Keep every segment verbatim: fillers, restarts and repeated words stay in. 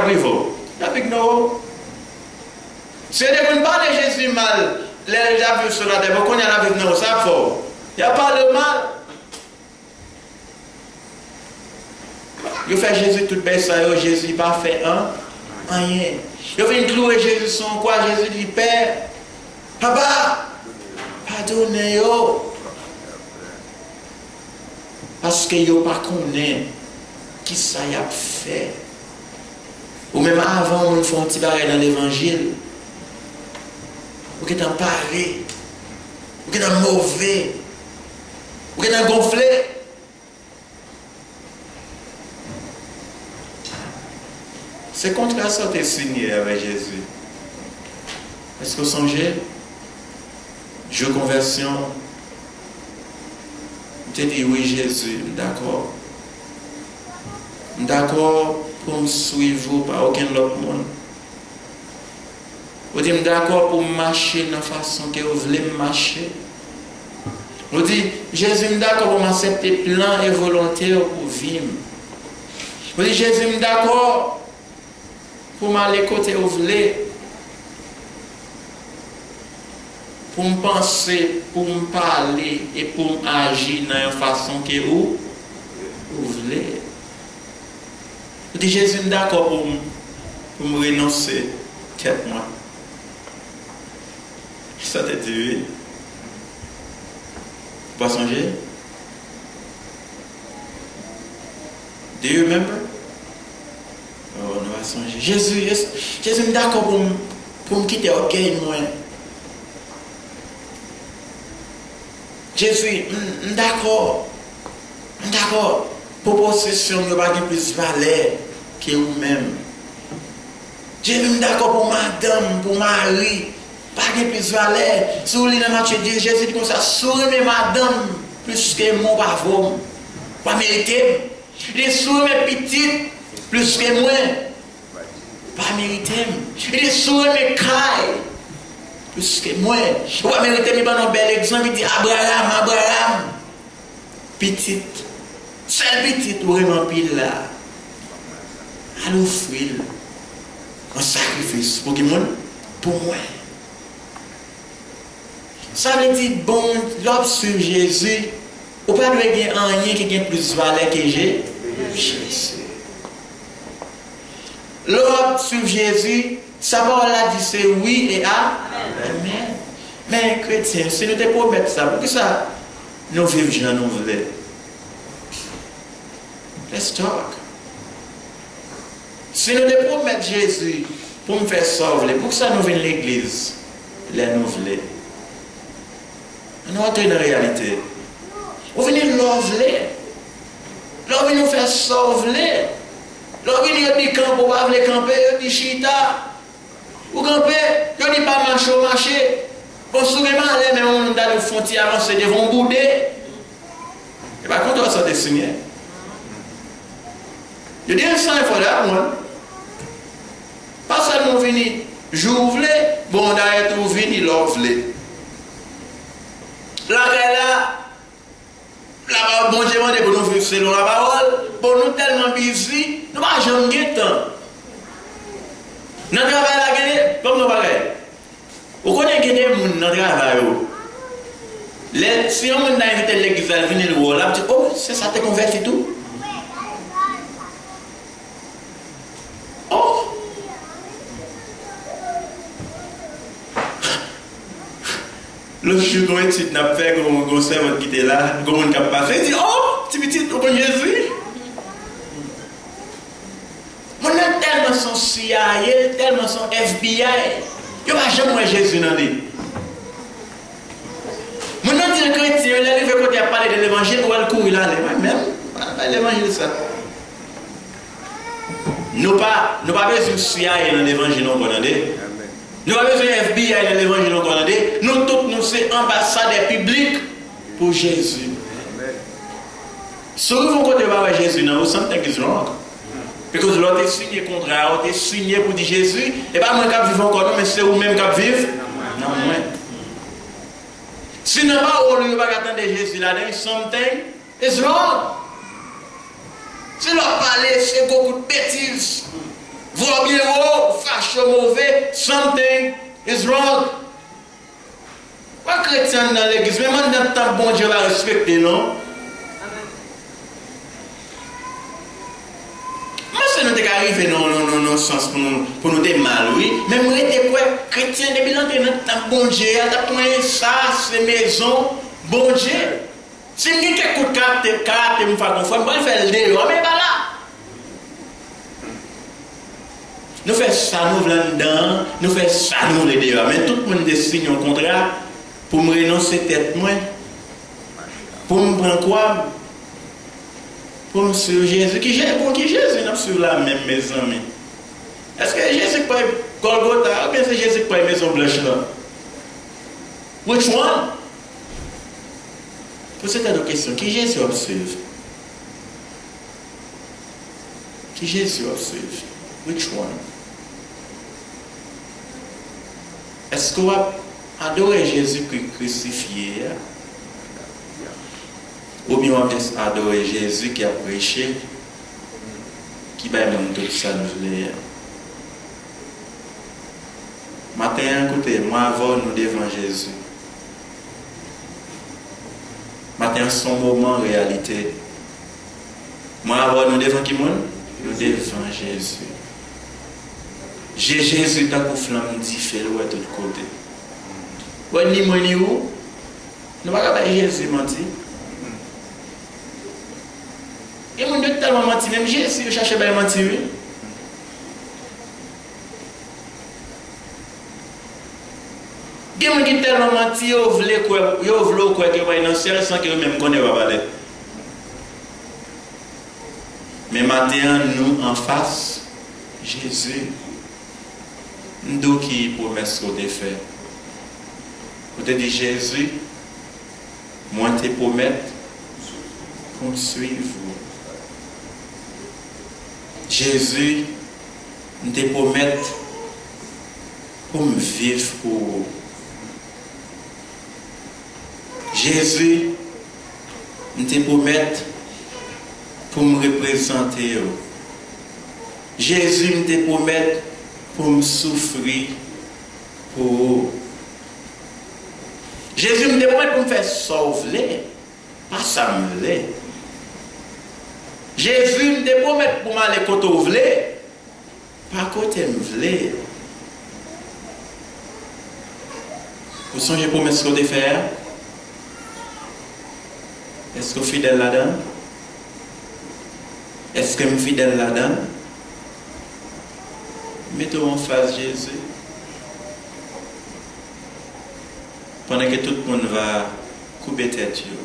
ap rive w? Y ap ignore w. Si yo te konn pale Jezi mal lè l t ap viv sou latè, bon, kounye a l ap viv nan ou, sa y ap fè w? Y ap pale w mal. Yo fè Jezi tout bèy sa yo, Jezi pa fè an, anyen. Yo vin kloure Jezi sou yon kwa, Jezi di, Pè, Papa, padone yo. Paske yo pa konnen kisa y ap fè. Ou menm, avan yon moun fè yon ti bagay nan levanjil, ou gentan pale, ou gentan move, ou gentan gonfle. Se kontra sa w te sinye avèk Jezi. Èske w sonje? Jou konvèsyon, m te di, wi, Jezi, m dakò. M dakò pou m swiv ou, pa okenn lòt moun. Ou di, m dakò pou m mache nan fason ke ou vle m mache. Ou di, Jezi, m dakò pou m aksepte plan e volonte w pou vi m. Ou di, Jezi, m dakò pou m ale kote ou vle, pou m panse, pou m pale e pou m aji nan yon fason ke ou, ou vle. Ou di, Jezi, m dakò pou m, pou m renonse tèt mwen. Sa te di, wi. Ou pa sonje? Do you remember? Oh, nou pa sonje. Jezi, Jezi, m dakò pou m, pou m kite ògèy mwen. Jezi, m, m dakò. M dakò pou posesyon m yo pa gen plis valè ke ou menm. Jezi, m dakò pou madanm, pou mari, pa gen plis valè. Si w li nan Matye dis, Jezi di konsa, si w renmen madanm plis ke mwen, w pa vo m. W pa merite m. Li di, si w renmen pitit plis ke mwen, w pa merite m. Li di, si w renmen kay plis ke mwen, w pa merite m. Li ban nou bèl egzanp, li di, Abraram, Abraram, pitit, sèl pitit ou renmen anpil la, al ofri l an sakrifis pou ki moun? Pou mwen. Sa vle di, bon, lè w ap swiv Jezi, ou pa dwe gen anyen ki gen plis valè ke Je-, Jezi. Lè w ap swiv Jezi, sa pawòl la di se wi e a-, amèn. Men, kretyen, si nou te pwomèt sa, poukisa nou viv jan nou vle? Let's talk. Si nou te pwomèt Jezi pou m fè sa w vle, poukisa nou vin legliz lè nou vle? Ann nou antre nan reyalite. Ou vini lè w vle. Lè w vini, ou fè sa w vle. Lè w vini, yo di kanpe, ou pa vle kanpe, yo di chita. Ou kanpe, yo di pa mache, ou mache. Bon, si w gen malè, men yon moun ta di w fè yon ti avanse devan w boude. E pa kontra sa w te sinye. Yo di, "It's time for that one." Pa sèlman w vini jou w vle, bon, dayè tou w vini lè w vle. Lakay la, la, Bondye mande pou nou viv selon lapawòl. Bon, nou tèlman bizi, nou pa janm gen tan. Nan travay la, gen, ban m yon bagay. Ou konnen gen de moun nan travay ou, lè, si yon moun ta envite l legliz la, l vini, l wè w, l ap di, "Oh, se sa te konvèti tou?" Oh! Lòt jou, gon etid n ap fè, gon, gon sèvant ki te la, gon moun k ap pase, li di, "Oh, ti pitit, ou konn Jezi?" Moun nan tèlman se yon C I A, li tèlman se yon F B I, yo pa janm wè Jezi nan li. Moun nan di l kretyen, lè l rive kote y ap pale de levanjil, ou wè l kouri l ale. Mwen menm, pa pale levanjil sa. Nou pa, nou pa bezwen C I A nan levanjil ankò, tande. Nou pa bezwen F B I nan levanjil ankò, tande. Nou tout, nou se anbasadè piblik pou Jezi. Si w rive yon kote yo pa wè Jezi nan ou, something is wrong. Because lè w te sinye kontra a, w te sinye pou di, "Jezi, e pa mwen k ap viv ankò non, men se ou menm k ap viv nan mwen." Si nan pawòl ou yo pa ka tande Jezi ladan, something is wrong. Se lè w ap pale, se gwo kout betiz. Gwo byen wo, fache, move, something is wrong. Pa kretyen anndan legliz, menm anndan tanp Bondye pa respekte non. Mwen panse nou te ka rive nan yon sans pou nou, pou nou te mal, wi. Men mwen rete kwè, kretyen depi l antre nan tanp Bondye a, l ap konnen sa se mezon Bondye. Si m gen kèk kout karakte, karakte m fè ak yon frè, m pral fè l deyò, men pa la. Nou fè sa nou vle anndan an, nou fè sa nou vle deyò a. Men tout moun te siyen yon kontra pou m renonse tèt mwen, pou m pran kwa m, pou m swiv Jezi. Ki Je-, bon, ki Jezi n ap swiv la menm, mezanmi? Èske Jezi k pray Gòlgota oubyen se Jezi k pray Mezon Blanch lan? Which one? Poze tèt ou kesyon, ki Jezi w ap swiv? Ki Jezi w ap swiv? Which one? Èske w ap adore Jezikri krisifye a? Oubyen w ap jis adore Jezi ki ap preche, ki bay moun tout sa n vle a? Maten an, koute, mwen avè w, nou devan Jezi. Maten an, se yon moman reyalite. Mwen avè w, nou devan ki moun? Nou devan Jezi. Je Jezi tankou flanm dife, l wè tout kote. Wè, ni mwen, ni ou, nou pa ka bay Jezi manti. Gen moun yo tèlman manti, menm Jezi yo chache bay manti, wi. Gen moun ki tèlman manti, yo vle kwè, yo vle w kwè ke yo pral nan syèl san ke yo menm konnen yo pa prale. Men maten an, nou anfas Jezi. M di w ki pwomès ke w te fè. Ou te di, Jezi, mwen te pwomèt pou m swiv ou. Jezi, m te pwomèt pou m viv pou ou. Jezi, m te pwomèt pou m reprezante w. Jezi, m te pwomèt pou m soufri pou ou. Jezi, m te pwomèt pou m fè sa w vle, pa sa m vle. Jezi, m te pwomèt pou m ale kote w vle, pa kote m vle. Ou sonje pwomès ke w te fè a? Èske w fidèl ladan l? Èske m fidèl ladan l? Mete w anfas Jezi. Pandan ke tout moun va koube tèt yo,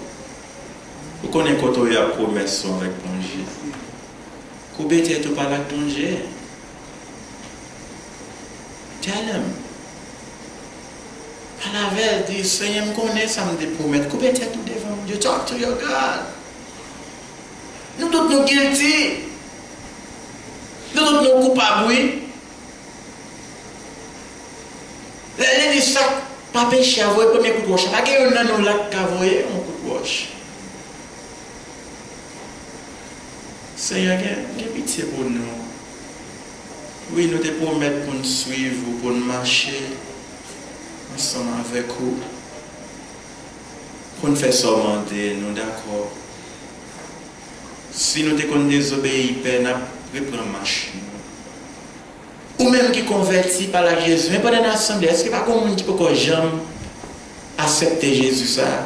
ou konnen kote w y ap pwomès ou avèk Bondye. Koube tèt ou, pale ak Bondye. Tell him. Pale avè l, di, Senyè, m konnen sa m te pwomèt. Koube tèt ou devan Bondye. Talk to your God. Nou tout nou guilty. Nou tout nou koupab, wi. Lè, lè li di sa k pa peche a voye premye kout wòch la, pa gen youn nan nou la k ka voye yon kout wòch. Senyè, gen, gen pitye pou nou. Wi, nou te pwomèt pou n swiv ou, pou n mache ansanm avèk ou, pou n fè sa w mande nou, dakò. Si nou te konn dezobeyi, Pè, n ap reprann mach nou. Ou menm ki konvèti, pale ak Jezi. Men pandan n asanble, èske pa gen yon moun ki poko janm aksepte Jezi sa a?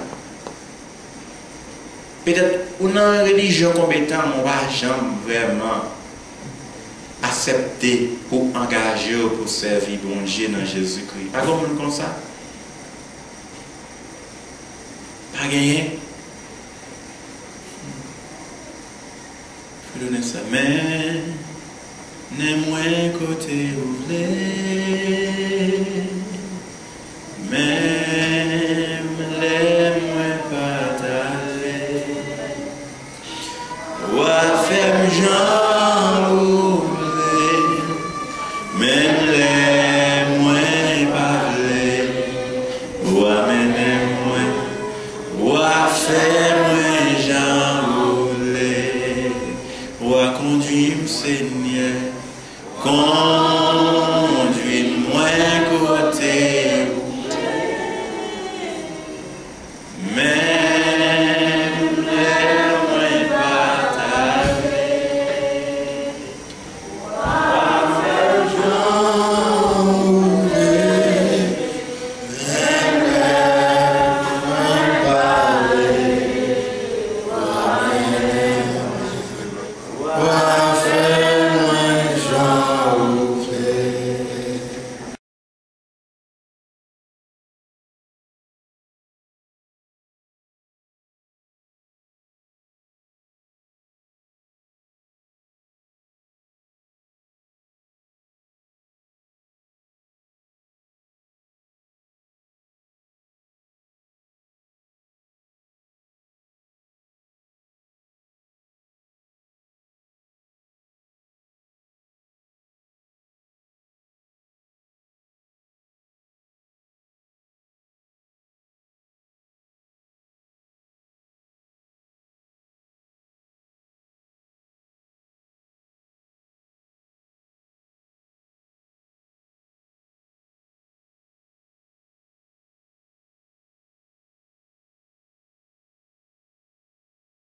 Petèt ou nan relijyon konbyen tan, men w pa janm vrèman aksepte pou w angaje w pou w sèvi Bondye nan Jezikri. Pa gen moun konsa? Pa genyen? Fè donnen sa. Mennen mwen kote ou vle, menm lè mwen pa t ale. W a fè m jan ou vle, menm lè mwen pa vle. W a mennen mwen, w a fè mwen jan ou vle. W a kondui m, Senyè, kon Kondwi mwen kote ou vle. Menm lè mwen pa ta vle. W a fè jan ou vle. Menm lè mwen pa vle. W a fè mwen jan ou